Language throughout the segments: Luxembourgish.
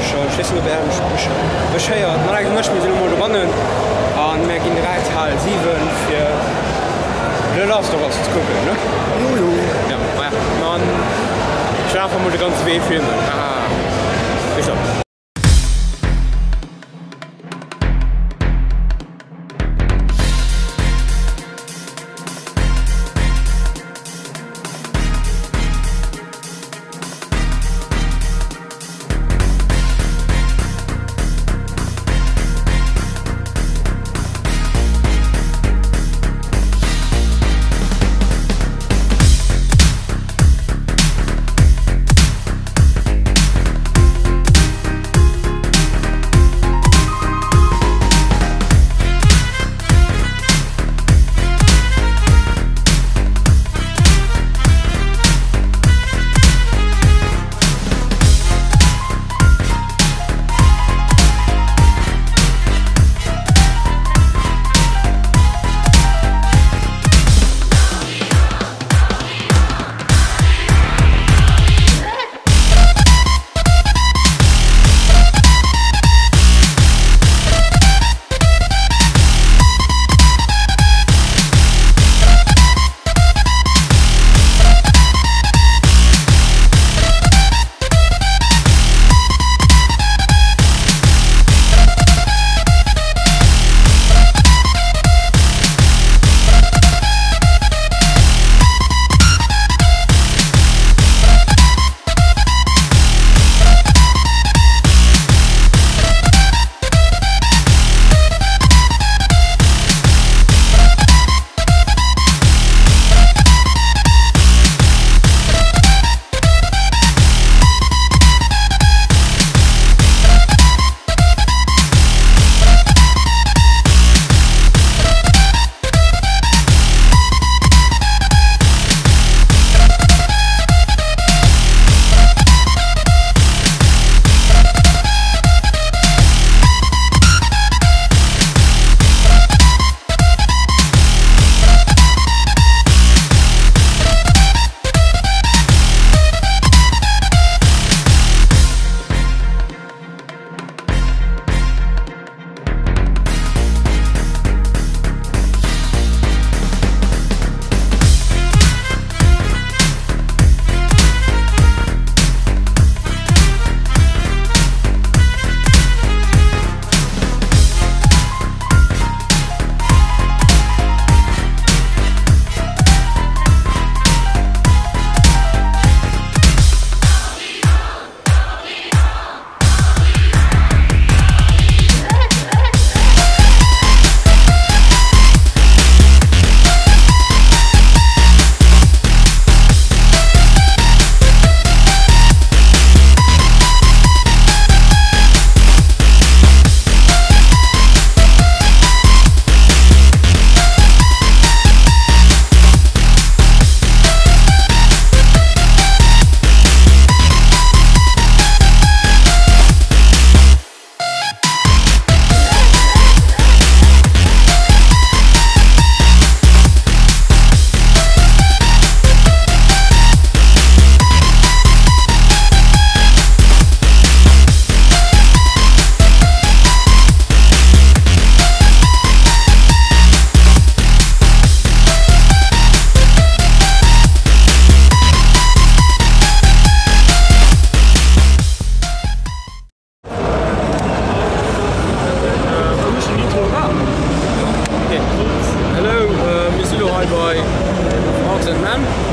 Bëscher. Ech weess net, ob Är mech mech héiert. Ma ech mir sinn elo mol dobannen a mir ginn direkt Hal 7 fir The Last of Us ze kucken, ne? Jojo. Ja, maja. An ech wäert einfach mol de ganze Wee filmen. Haha. Bis dann.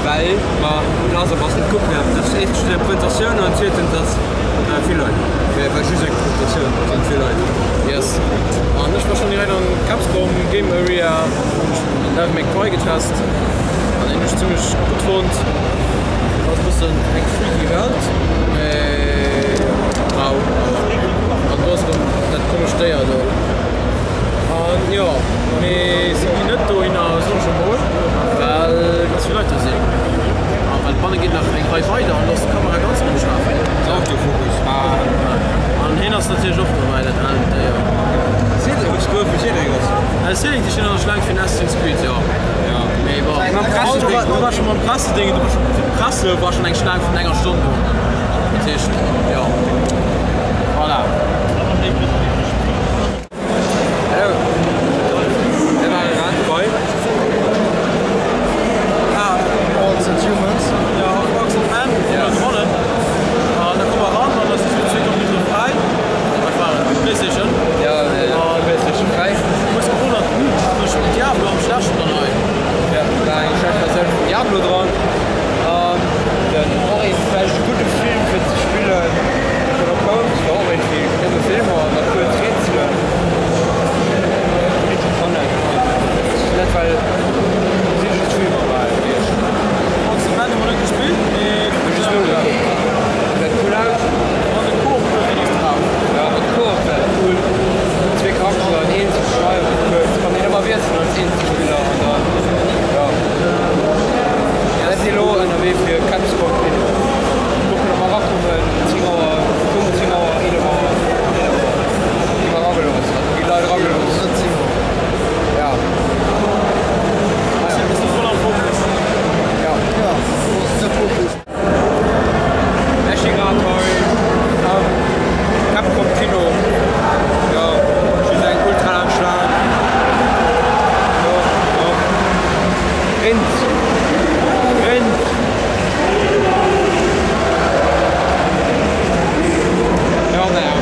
Well mer Last of Us net kucken däerfen. Dat ass éischtens eng Presentatioun an zweetens ass vill Leit. Well just eng Presentatioun sinn vill Leit. Yes. An ech war schonn direkt an Capscom Game Area, hunn ech den Devil May Cry getest an deen hunn ech zimmlech gutt fonnt. Ass e bëssen eng freaky Welt, mee rau awer. An do ass erëm dat komescht Déier do. An jo, mee si ginn net dohinner, soen ech emol, well ganz vill Leit do sinn. A well banne geet nach eng Rei weider an do ass d'Kamera ganz onscharf. Autofokus, ah. An hien ass natierlech och dobäi, dat aalt Déier. Cédric, hues du vu Cédric ass? Ah, Cédric, déi stinn an der Schlaang fir den Assassin's Creed, jo. Ja. Mee bon. Mam Pressedéng. Do war scho mam Pressedéng, do war scho fir d'Presse war schonn eng Schlaang vun enger Stonn do. Dat heescht, jo. Voilà. Hello. Mir ware grad bei. Ah, Orcs and Humans. Ja, Orcs and Men, ja. gewonnen. An da komme mer ran an da si sou zwee Computere fräi. Wat war et? Playstation? Ja, äh, Playstation 5. Hues gewonnert, hm, ech hunn Diablo am schlechten dann hei. Ja, war eng schlecht Versioun vum Diablo dran. An den och een vläicht gudde Film fir ze spillen. Sherlock Holmes war och iergendwéi e Filmer mat kuerz Rätselen. Hunn ech fannen. Net well sinn just Filmer bal gewiescht. Orcs and Men hu mer net gespillt, mee Hu just nogekuckt. Gesäit cool aus. An de Koop huet een extra. Ja, de Koop war cool. Zwee Charakteren, een ze steieren kuerz, kann een ëmmer wiesselen als Eenzelspiller an dann jo. Mir si elo ënnerwee fir Capscom Kino. Kucken ob mer erakommen, 10 Auer, virun 10 Auer, 11 Auer, 11 Auer gi mer eragelooss, also ginn d'Leit eragelooss. Ja. Ah ja. Bist du voll am Fokus? Ja. Ech si grad hei am Capcom Kino. Jo, just eng ultra laang Schlaang. Jo, jo. Grinz. Grinz. Jo, naja.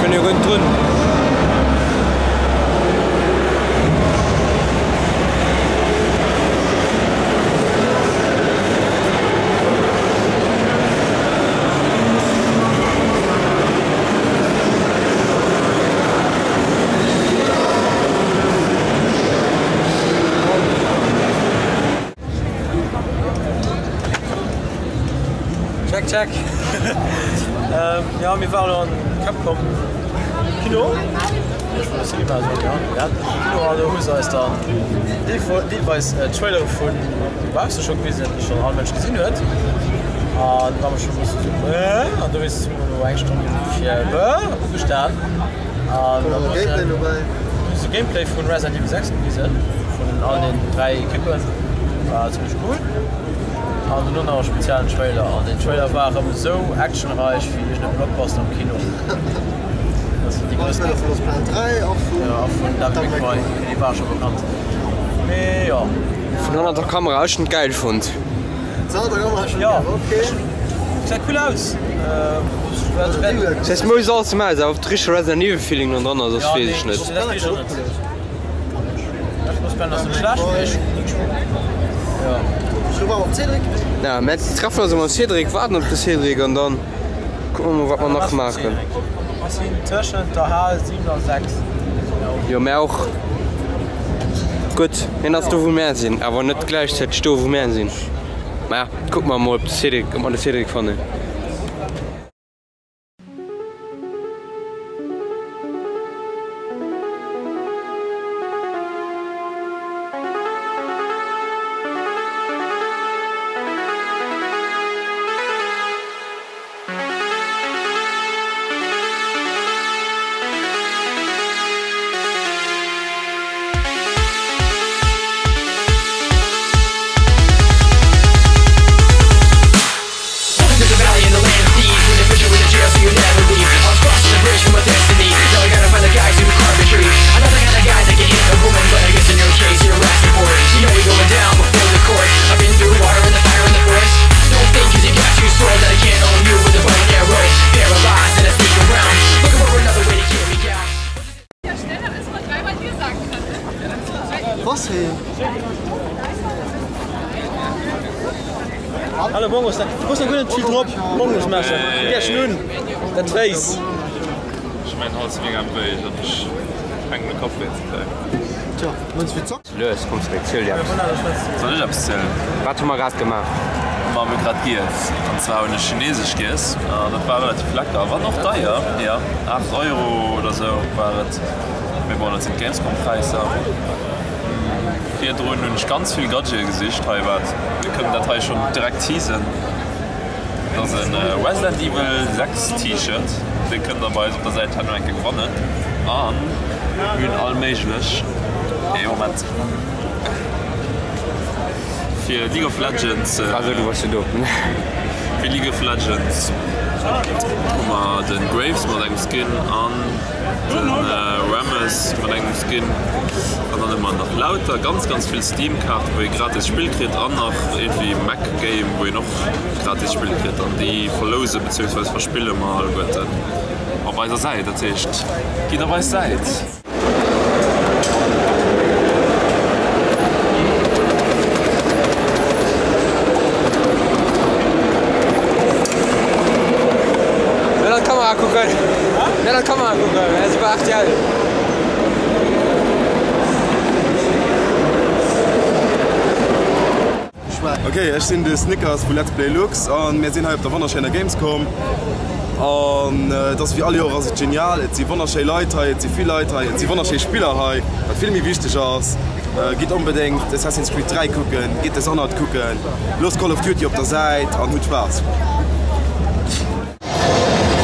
Kënne jo guer net drun. Check check. Jo mir waren elo an Capcom Kino, ech wollt Cinema soen, jo mir haten e Kino an do hu se eis dann deelweis Trailere vun dobausse scho gewisen, déi schonn all Mënsch gesinn huet an da war mer schonn e bësse sou äh an dowéinst hu mer elo eng Stonn ongeféier ugestan an dann hu se Gameplay vun Resident Evil 6 gewisen vun all den 3 Ekippen, war zimmlech cool. An dono nach e speziellen Trailer. An den Trailer war erëm esou actionreich wéi iergend e Blockbuster am Kino. Dat sinn déi grouss. Trailer vun Lost Planet 3 a vun Ja, a vun Devil May Cry. Déi ware scho bekannt. Mee jo. Vun hannert der Kamera, ech hunn et gäil fonnt. Hannert der Kamera schon Ja, gäil, okay. Gesäit cool aus. S'ass mou salz maus, awer ob de richtege Resident Evil Feeling dann dran ass, ass weess ech net. Ja, nee, dat weess ech och net. Ja, mä treffen eis mam Cédric, waarden op de Cédric an dann kucke mer mol wat mer nach maachen. Mer sinn tëschent der Hal 7 a 6. Jo, mä och gutt, hien ass do wou mär sinn, awer net gläichzäiteg do wou mär sinn. Maja, kucke mer mol op de Cédric, ob mer de Cédric fannen. Was hee? Hallo Bongos, da muss guer net vill drop Bongos maachen. Kuck Iech un, dat Face. Ech hu mäin Hals mega wéi an ech fänken u Kappwéi ze kréien. Tja, wëlls fir zock? Lues, komm zeréck, ziel dir eppes. Soll ech eppes zielen? Wat hu mer grad gemaach? Ma mir hu grad giess. An zwar hunn ech chinesesch giess an dat war relativ lecker, wann och deier, jo 8 Euro oder sou war et. Mee bon, dat sinn d'Gamescom-Präisser. Virdrun hunn ech ganz vill Gadgete gesicht. Hei wat, mir kënnen dat hei schonn direkt teasen. Dat ass e Resident Evil 6 T-Shirt. Dee kënnt der bei eis op der Säit herno eng Kéier gewannen. A mir hunn all méiglech, ee Moment, fir League of Legends, fir League of Legends hu mer de Graves mat engem Skin an Den Rammus mat engem Skin an dann hu mer nach lauter ganz ganz vill Steam Kaarten wou ee gratis Spill kritt an nach iergendwéi Mac Game wou een och gratis Spill kritt an déi verlouse beziehungsweise verspille mer alleguerten op eiser Säit. Dat heescht gitt op eis Säit. Net an d'Kamera kucken! Net an d'Kamera kucken, dat ass iwwer rtl. Ok, ech sinn de Snickers vu Let's Play Lux an mir sinn hei op der wonnerschéiner Gamescom an et ass wéi all Joer ass et genial, et si wonnerschéi Leit hei, et si vill Leit hei, et si wonnerschéi Spiller hei, wat vill méi wichteg ass. Gitt onbedéngt Assassin's Creed 3 kucken, gitt Dishonored kucken, loosst Call of Duty op der Säit an hutt Spaass!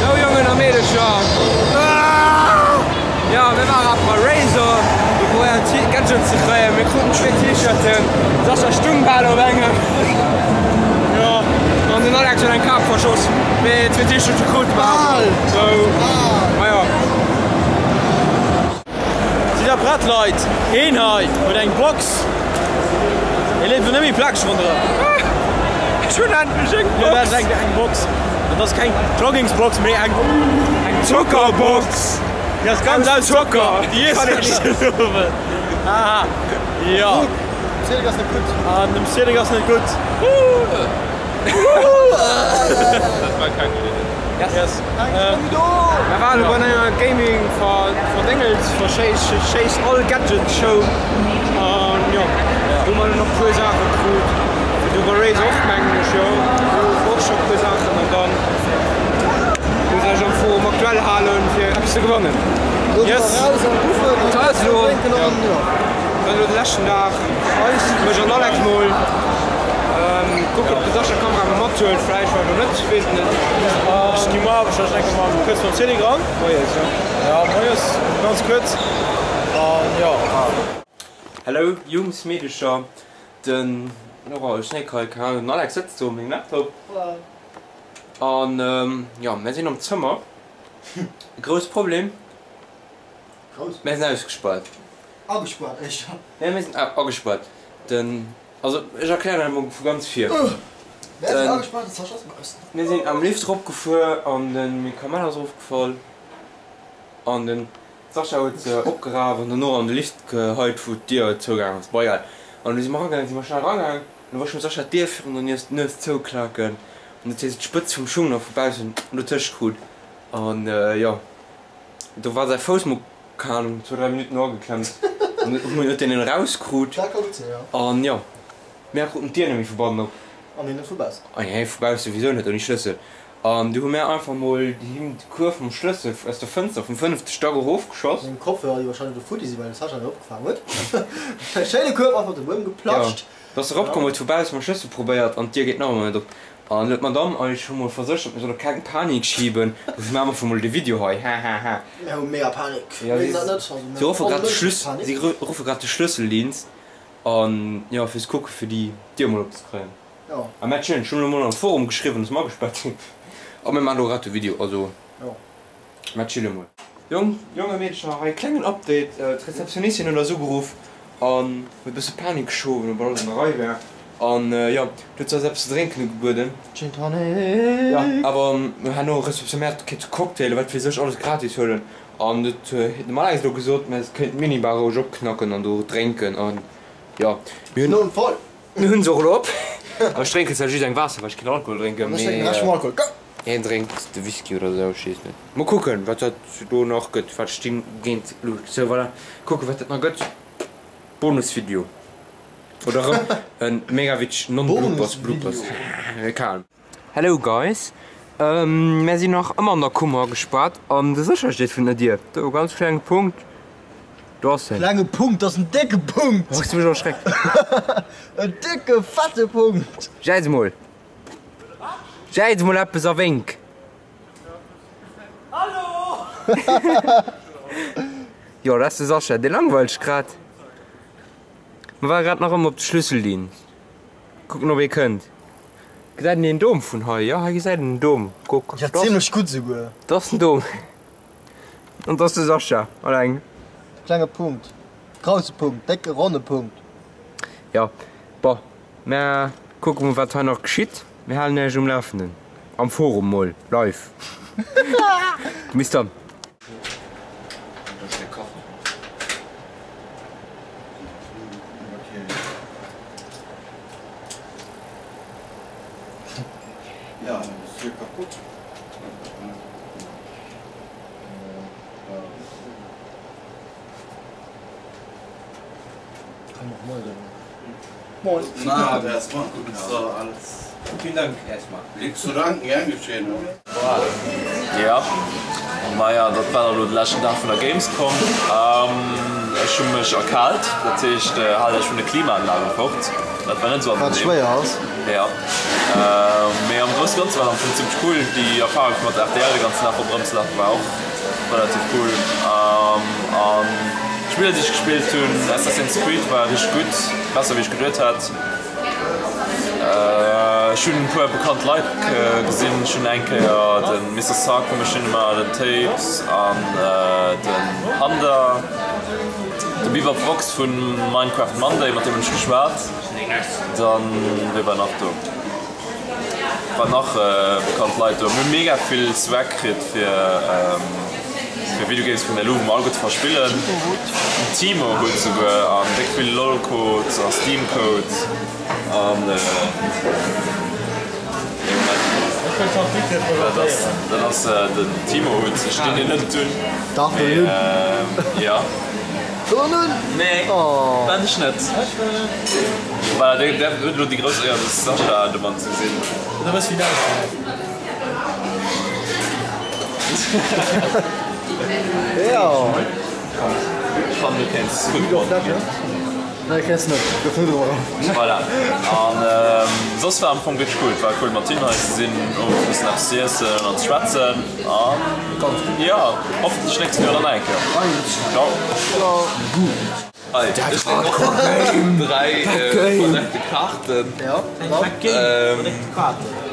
Sou Jongen a Meedecher, jo mir waren awer bei Razer, fir probéieren Gadgets ze kréien. Mir kruten zwee T-Shirten, Sascha stung bal op engem, jo an den Alex huet eng Kap verschoss, mee zwee T-Shirte krute mer awer, sou majo. Sidd der prett Leit? Een hei huet eng Box, hie leeft elo net méi plakeg ronderëm. Ech hunn endlech eng Jo, dat ass eng eng Box. Dat ass keng Joggingsbox, mee eng Eng Zockerbox. Déi ass ganz aus Zocker. Déi iess ech den Owend. Haha, jo. Dem Cédric ass net gutt. An dem Cédric ass net gutt. Dat war keng gutt Idee. Yes. Mir waren elo bei enger Gaming Verdéngels Verschéiss all Gadget Show an jo do hu mer dunn och puer Saache krut. Du bei Razer och mengen ech jo och scho puer Saachen an dann muss ech am Fong um aktuell halen fir eppes ze gewannen. Yes. Dat ass elo elo de leschten Dag. Eis, mech an Alex mol kucken op de Sascha Kamera mol mathuelt vläicht, vläicht och net, weess et net. Ech gi mar wahrscheinlech enke mol kuerz mam Cédric ran. Moies, jo. Ja, moies, ganz kuerz an jo. Hello Jungs, Meedecher, den Laurent, ech sinn hei, keng Ahnung, den Alex sëtzt do um mengem Laptop an jo, mär sinn am Zëmmer. Grouss Problem, mär sinn ausgespaart. Agespuert éischter. Nee, mir sinn agespuert. Den, also ech erklären dat emol vu ganz vir. Mir sinn agespuert, den Sascha ass baussen. Mir sinn am Lift eropgefuer an den meng Kamell ass erofgefall an den Sascha huet se opgeraf an dono an de Lift geheit wou d'Dier zougaangen ass. Bon egal. An du si mer eragaangen, si mer schnell eragaangen. An du war ech mam Sascha d'Dier virun der Nues Nues zouklaken an huet hie sou d'Spëtz vum Schung nach vu baussen dotëscht krut. An jo, do war säi Fouss mol, keng Ahnung, zwou, dräi Minutten do ageklemmt. An du huet hien en erauskrut. Dat ka gutt sinn, jo. An jo, mär kruten d'Dier net méi vu bannen op. An hien net vu baussen. An hie vu bausse souwisou net, ouni Schlëssel. An du hu mär einfach mol him de Kuerf mam Schlëssel aus der Fënster vum fënnefte Stack erofgeschoss. Seng Kopfhörer, déi wahrscheinlech elo futti sinn, well de Sascha se opgefaang huet. Säi schéine Kuerf einfach op de Buedem geplatscht. Jo, du ass eropkomm, huet vu bausse mam Schlëssel probéiert an d'Dier geet nach ëmmer net op. An huet d'Madame eis scho mol verséchert, mir solle keng Panik schiben, dofir maache mer einfach mol de Video hei, hahaha. Mär hu mega Panik. Jo, Mir sinn dat net, also si mir ruffe hu grad de onméiglech Schlüss, Panik. si ruffe grad de Schlësseldienst an, jo, fir ze kucke fir déi Dier mol opzekréien. Jo. A mä chillen, ech hunn elo mol an d'Forum geschriwwen, dass mer agespaart sinn. A mir maachen elo grad de Video, also Jo. mä chille mol. Jong, Jong a Meedercher, hei klengen Update, D'Rezeptionistin huet eis ugeruff an huet e bësse Panik geschoben, ob alles an der Rei wär. An jo, du huet se eis eppes ze drénken ugebueden. Gin Tonic. Jo, awer herno Rezeptioun, mä kritt Cocktail, wat weess ech, alles gratis huelen. An huet normalerweis elo gesot, mä se kéint d'Minibar roueg opknacken an do drénken. An jo, mir hunn. Noen voll. Mir hunn se och elo op. Awer ech drénken zwar just eng Waasser, well ech keen Alkohol drénken, An ech drénken mee den Rescht vum Alkohol. Go! hien drénkt de Whisky oder esou, ech weess net. Mol kucken, wat dat do nach gëtt. Wat stinn géint Luucht. Sou, voilà. Kucken, wat dat nach gëtt. Bonusvideo. Oder erëm e mega witzeg Non-Bloopers, Bloopers. Bonusvideo. Kal. Hello guys, mär sinn nach ëmmer an der Kummer agespaart an de Sécher steet virun der Dier. Do ganz klenge Punkt, do ass en. Klenge Punkt, dat ass en décke Punkt! Hues du mech erschreckt. En décke fette Punkt! Jäiz mol, jäiz mol eppes a wénk. Hallo! Jo, dat ass de Sascha, dee langweilt sech grad. Mer ware grad nach ëmmer op de Schlüsseldienst. Kucken op ee kënnt. Gesäit een den Dom vun hei? Jo, hei gesäit een den Dom. Kuck. Ja, zimlech gutt esouguer. Dat ass den Dom. An dat ass de Sascha alleng. Klenge Punkt, grousse Punkt, décke ronne Punkt. Jo, bon, mär kucke mol wat hei nach geschitt. Mir halen iech um Lafenden. Am Forum mol live. Bis dann. Ja, das ist hier kaputt. Moin. Na, der ist mal gut. So, alles. Vielen Dank erstmal. Nichts zu danken, gern geschehen. Jo, maja dat war dann elo de leschten Dag vun der Gamescom. Ech hu mech erkaalt, dat heescht haalt iech vun de Klimaanlagen fort. Dat war net esou Wat angenehm. schwéier ass. Jo, mee am grousse Ganze war et am Fong zimmlech cool. Déi Erfarung fir mat rtl de ganzen Dag ronderëm ze lafen war och relativ cool. An d'Spiller déi ech gespillt hunn, Assassin's Creed war richteg gutt, besser wéi ech geduet hat. Ech hunn e puer bekannt Leit gesinn. Ech hunn eng Kéier de Mister Sark vum Machinima, den Tapes an den Panda, de Bebop Vox vu Minecraft Monday, mat deem hunn ech geschwat. Dann, wie war nach do? Waren nach bekannt Leit do. Mir hu mega vill Swag kritt fir. Fir Videogames vun elo wou mer alleguerte verspillen. Den Timo huet souguer an déck vill LOL Codes a Steam Codes an dat ass dat ass den Timo huet. Ech dinn deen net un. Dach deen un. Jo. Deen un. Nee dat ech net. Voilà dee huet elo déi grouss Éier de Sascha de Mann ze gesinn. Da wëss wéi dat ass. Ech fannen du kéints gutt mat ginn. Nee kéints net, gouf net erëm. Voilà an soss war am Fong richteg cool. Et war cool mat hinnen hei ze sinn, owes e bëssen eppes ze iessen an ze schwätzen an jo hoffentlech nächst Joer dann nach eng Kéier. Ciao. Ech kréien och 3 verdeckte Kaarten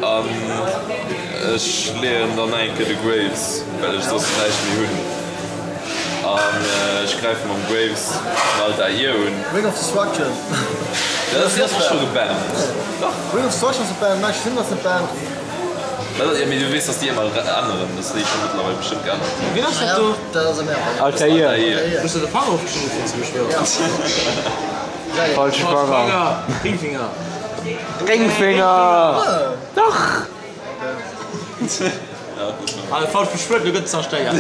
an ech leeën dann nach eng Kéier de Graves, well ech soss näischt méi hunn. An ech gräife mam Graves den Altair un. Ring of Destruction. Dat ass och scho gebannt. Dach. Ring of Destruction ass gebannt, Magic Finger ass gebannt. Jo, mee du weess, dass déi ëmmer änneren. Dass déi scho mëttlerweil bestëmmt geännert hunn. Wien ass dat do? Dat ass e Märchen. Altair. Hues de de Fanger ofgeschnidde fir ze beschwören? Falsche Fanger. Ringfinger. Réngfinger! Dach! Falsch beschwuer, du gëtt zerstéiert.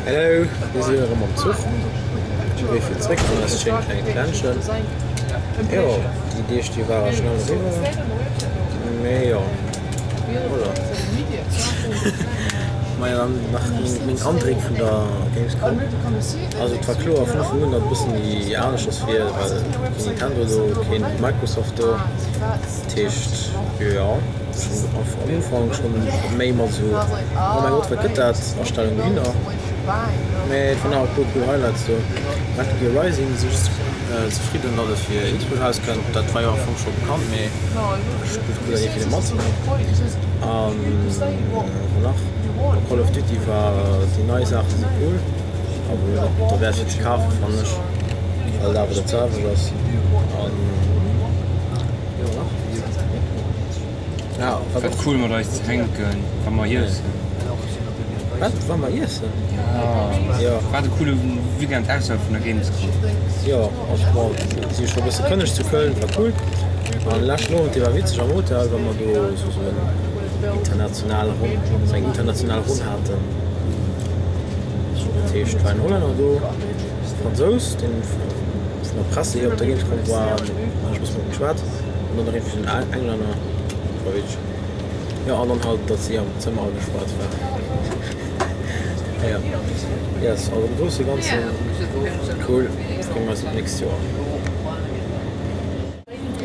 Hello, mir sinn erëm am Zuch. Wee fir zréck an eist schéint klengt Ländchen. Jo, déi Deeg déi ware schnell eriwwer, mee jo, voilà. Majo, dann nach meng Andréck vun der Gamescom. Also et war kloer vun Ufank un, datt e bëssen méi aneschters wier, well keen Nintendo do, keen Microsoft do. Dat heescht, jo, ech hunn am Ufank schonn méi mat esou Oh mäi Gott, wat gëtt dat? Astellung dohinner. Mee et waren awer e puer cool Highlights do. Metal Gear Rising si ech zefridden, datt et fir Xbox erauskënnt. Dat war jo am Fong scho bekannt, mee ech spillt cool, datt ee fir de mat. An wat nach? Call of Duty war déi nei Saache si cool. Awer net derwäert fir ze kafen fannen ech, well et awer dat selwecht ass. An jo nach? Ja, wat Wat och cool mat eis ze hänken, wa mer iessen. Wat? Wa mer iessen? Ja. Jo. Wat e coole Weekend ausserhalb vun der Gamescom. Jo, also bon, si scho e bësse kënneg zu Köln, war cool. An leschten Owend, dee war witzeg am Hotel, well mer do sou sou en international Ronn, sou eng international Ronn haten. Dat heescht, et war en Hollänner do, e Fransous, deen vun der Presse hier op der Gamescom war, do hunn ech e bësse mat him geschwat, an dann nach ee vun den Englänner, dat war witzeg. Jo, an dann halt, datt si am Zëmmer agespaart war. Jo, yes, also am grousse Ganzen cool, freeë mer eis op d'nächst Joer.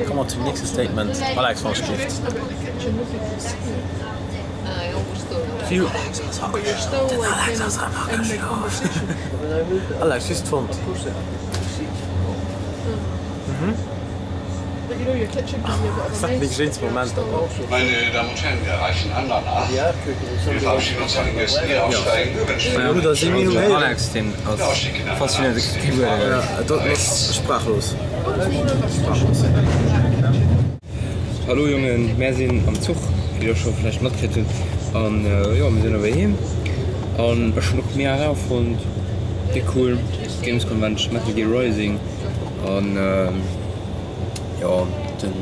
Komme mer zum nächste Statement, Alex, wann ech gift. Den Alex ass erëm ageschlof. Alex, wéi hues de fonnt? Dat war dee schéinste Moment dann. Meine Damen und Herren, wir erreichen Andernach. Wir verabschieden uns von den Gästen, die aussteigen. Wir wünschen Jo, da si mir um 11. Alex, deen ass faszinéiert Ja, dat ass sprachlos. Sprachlos. Hallo Jongen, mär sinn am Zuch, wéi der scho vläicht matkritt hutt, an jo mir sinn ewell heem an ech hunn och mega erafonnt, déck cool, Games Convention, Metal Gear Rising an jo den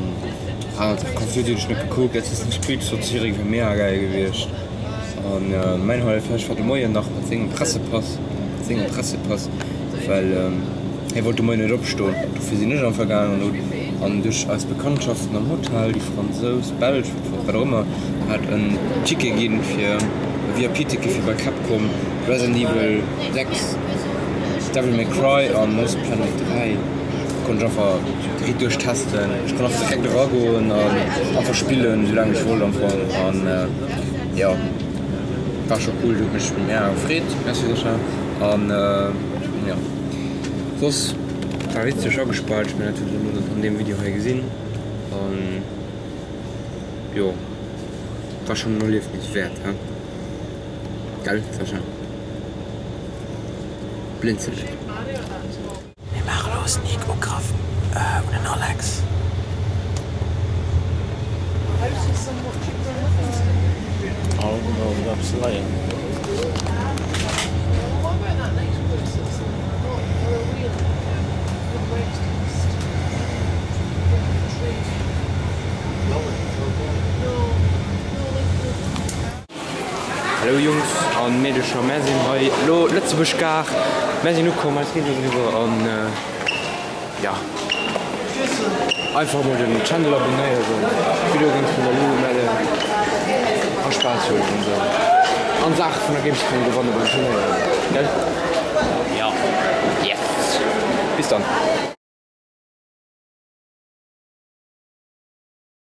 anert Call of Duty hunn ech net gekuckt, Assassin's Creed Sortierer wier mega gäil gewiescht an mäin Highlight vläicht war de Moien nach mat sengem Pressepass, mat sengem Pressepass, well hie wollt de Moien net opstoen, dofir sinn ech einfach gaangen an an duerch eis Bekanntschaften am Hotel, déi Fransous, Belsch, wat och ëmmer, hat en Ticket ginn fir e VIP-Ticket fir bei Capcom Resident Evil 6, Devil May Cry an Lost Planet 3. Konnt ech einfach direkt duerchtesten. Ech konnt einfach direkt eragoen an einfach spillen, esou laang ech wollt am Fong. An jo, war scho cool, huet mech mega gefreet. Merci Sascha. An jo, soss war witzeg agespaart. Ech mengen dat hutt der elo net an deem Video hei gesinn. An jo, war schonn en Erliefnis wäert, he? Gell Sascha? Blinzel net. Mir maache lo e Sneak Ugrëff un den Alex. Oh do ass eppes leien. Hallo Jungs an Meedecher, mär sinn hei lo Lëtzebuerg Gare, mär sinn ukomm, eis Rees ass eriwwer an ja einfach mol den Channel abonnéieren, Video Games vun der Lou umellen a Spaass hunn an esou an Saache vun der Gamescom gewanne beim Turnéier, gell? Jo, yes! Bis dann!